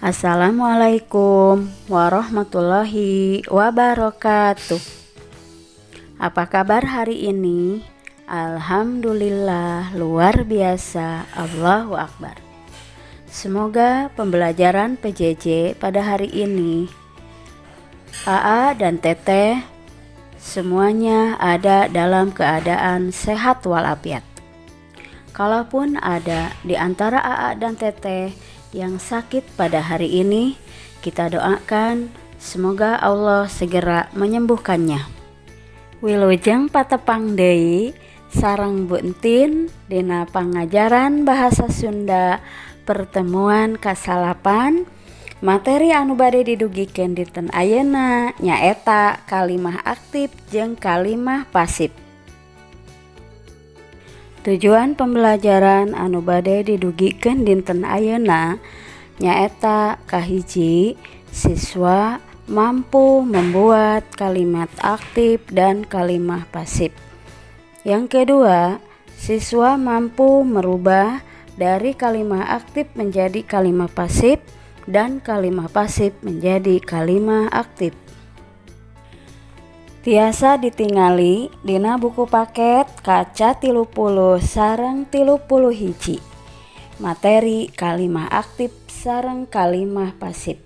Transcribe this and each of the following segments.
Assalamualaikum warahmatullahi wabarakatuh. Apa kabar hari ini? Alhamdulillah, luar biasa. Allahu Akbar. Semoga pembelajaran PJJ pada hari ini, AA dan Teteh semuanya ada dalam keadaan sehat walafiat. Kalaupun ada di antara AA dan Teteh yang sakit pada hari ini, kita doakan semoga Allah segera menyembuhkannya. Wilujeng patepang deui sareng Bu Entin dina pangajaran bahasa Sunda pertemuan kasalapan. Materi anu bade didugikeun dinten ayeuna nyaeta kalimah aktif jeung kalimah pasif. Tujuan pembelajaran anu bade didugikeun dinten ayeuna nyaeta kahiji, siswa mampu membuat kalimat aktif dan kalimah pasif. Yang kedua, siswa mampu merubah dari kalimah aktif menjadi kalimah pasif dan kalimah pasif menjadi kalimah aktif. Tiasa ditingali dina buku paket kaca 30 sareng 31, materi kalimah aktif sareng kalimah pasif.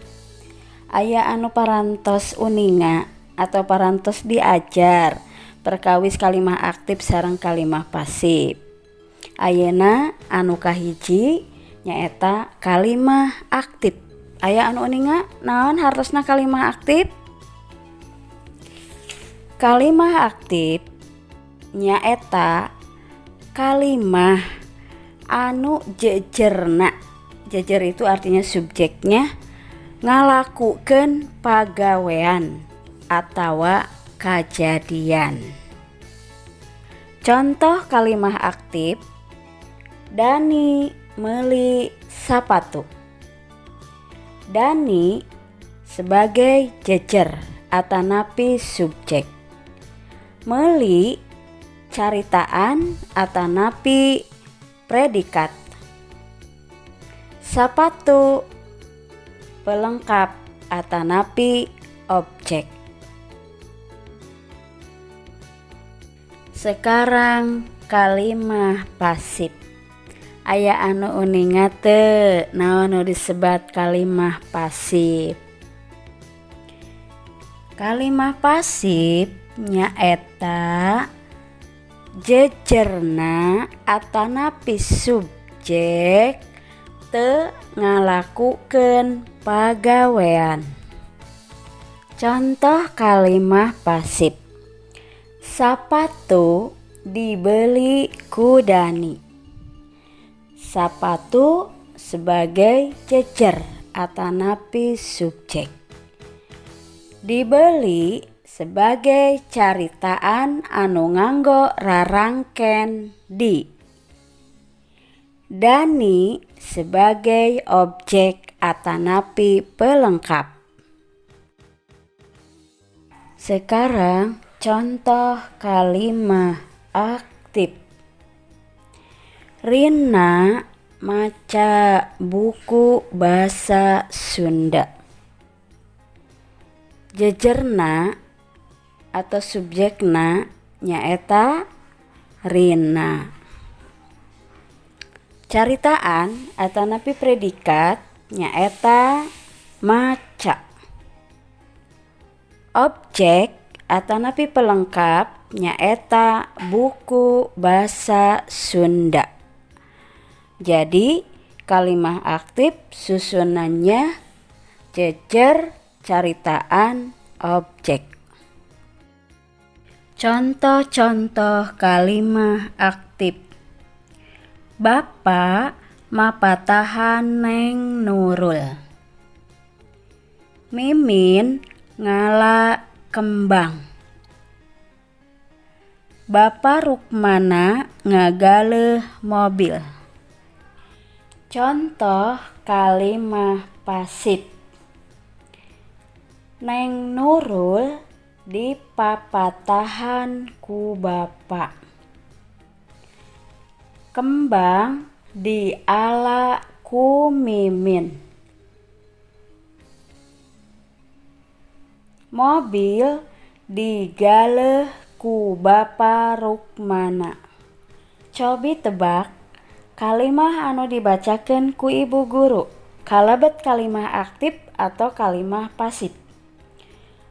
Aya anu parantos uninga atau parantos diajar perkawis kalimah aktif sareng kalimah pasif? Ayeuna anu kahiji nyaeta kalimah aktif. Aya anu uninga naon hartosna kalimah aktif? Kalimah aktif nyaeta kalimah anu jejerna, jejer itu artinya subjeknya, ngalakukeun pagawean atawa kajadian. Contoh kalimah aktif: Dani meuli sapatu. Dani sebagai jejer atanapi subjek, meuli caritaan atanapi predikat, sapatu pelengkap atanapi objek. Sekarang kalimah pasif. Aya anu uninga teu naon nu disebat kalimah pasif? Kalimah pasif nyaeta jejerna atanapi subjek teu ngalakukeun pagawean. Contoh kalimah pasif: Sapatu dibeli ku Dani. Sapatu sebagai jejer atanapi subjek, dibeli sebagai caritaan anu nganggo rarangken di, Dani sebagai objek atanapi pelengkap. Sekarang contoh kalimah aktif. Rina maca buku basa Sunda. Jejerna atau subjekna nyaeta Rina, caritaan atanapi predikat nyaeta maca, objek atanapi pelengkap nyaeta buku basa Sunda. Jadi kalimah aktif susunannya jejer, caritaan, objek. Contoh-contoh kalimah aktif: Bapak mapatahan Neng Nurul. Mimin ngala kembang. Bapak Rukmana ngagaleuh mobil. Contoh kalimah pasif: Neng Nurul dipapatahan ku Bapak. Kembang diala ku Mimin. Mobil digaleh ku Bapa Rukmana. Cobi tebak kalimah anu dibacakeun ku ibu guru kalebet kalimah aktif atau kalimah pasif.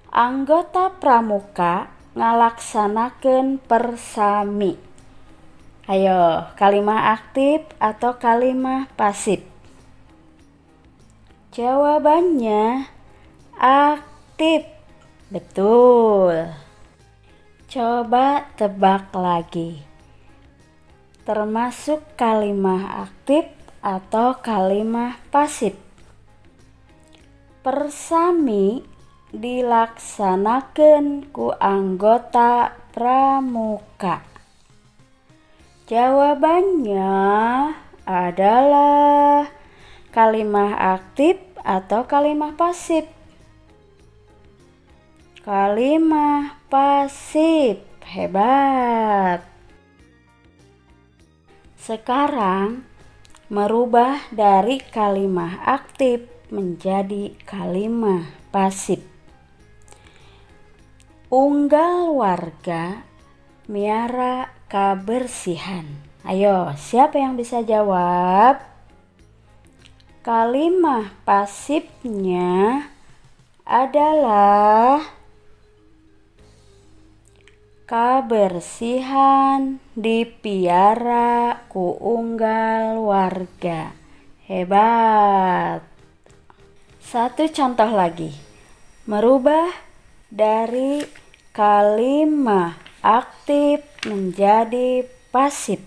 Anggota pramuka ngalaksanakeun persami. Ayo, kalimah aktif atau kalimah pasif? Jawabannya aktif. Betul. Coba tebak lagi. Termasuk kalimah aktif atau kalimah pasif? Persami dilaksanakeun ku anggota pramuka. Jawabannya adalah kalimah aktif atau kalimah pasif? Kalimah pasif. Hebat. Sekarang merubah dari kalimah aktif menjadi kalimah pasif. Unggal warga miara kabersihan. Ayo, siapa yang bisa jawab? Kalimah pasifnya adalah kabersihan dipiara ku unggal warga. Hebat. Satu contoh lagi. Merubah dari kalimah aktif menjadi pasif.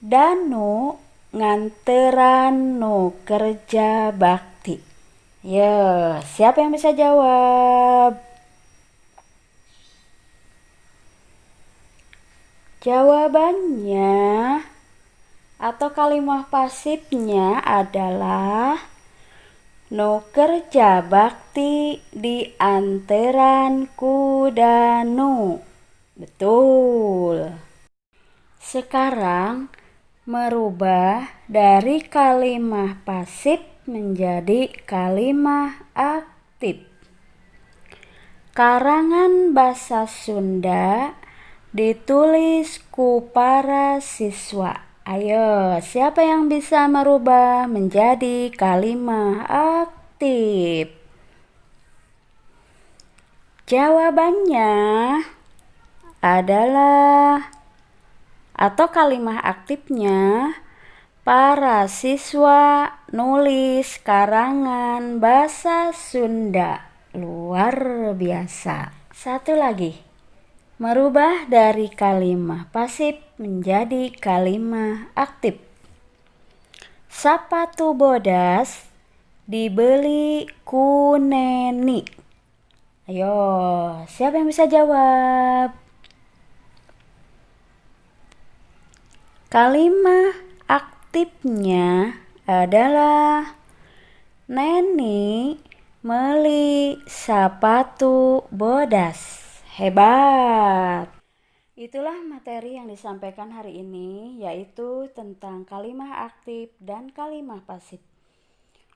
Danu nganteran nu kerja bakti. Yo, siapa yang bisa jawab? Jawabannya atau kalimah pasifnya adalah nu kerja bakti dianteran ku Danu. Betul. Sekarang merubah dari kalimah pasif menjadi kalimah aktif. Karangan basa Sunda ditulis ku para siswa. Ayo, siapa yang bisa merubah menjadi kalimah aktif? Jawabannya adalah atau kalimah aktifnya para siswa nulis karangan basa Sunda. Luar biasa. Satu lagi. Merubah dari kalimah pasif menjadi kalimah aktif. Sapatu bodas dibeli ku Neni. Ayo, siapa yang bisa jawab? Kalimah aktifnya adalah Neni meli sapatu bodas. Hebat. Itulah materi yang disampaikan hari ini, yaitu tentang kalimah aktif dan kalimah pasif.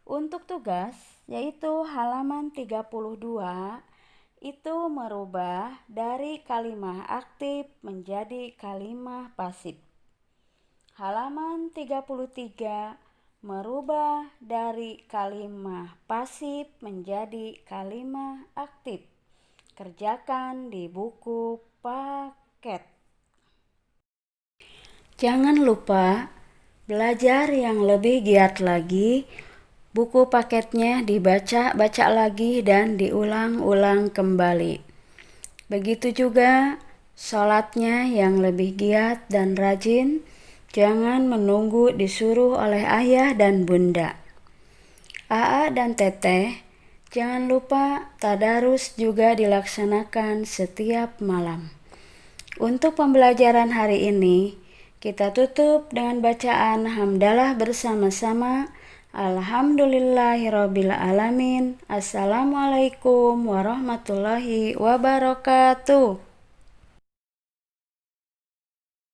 Untuk tugas, yaitu halaman 32, itu merubah dari kalimah aktif menjadi kalimah pasif. Halaman 33 merubah dari kalimah pasif menjadi kalimah aktif. Kerjakan di buku paket. Jangan lupa belajar yang lebih giat lagi. Buku paketnya dibaca-baca lagi dan diulang-ulang kembali. Begitu juga sholatnya yang lebih giat dan rajin. Jangan menunggu disuruh oleh ayah dan bunda. Aa dan teteh, jangan lupa tadarus juga dilaksanakan setiap malam. Untuk pembelajaran hari ini, kita tutup dengan bacaan hamdalah bersama-sama. Alhamdulillahirabbil alamin. Assalamualaikum warahmatullahi wabarakatuh.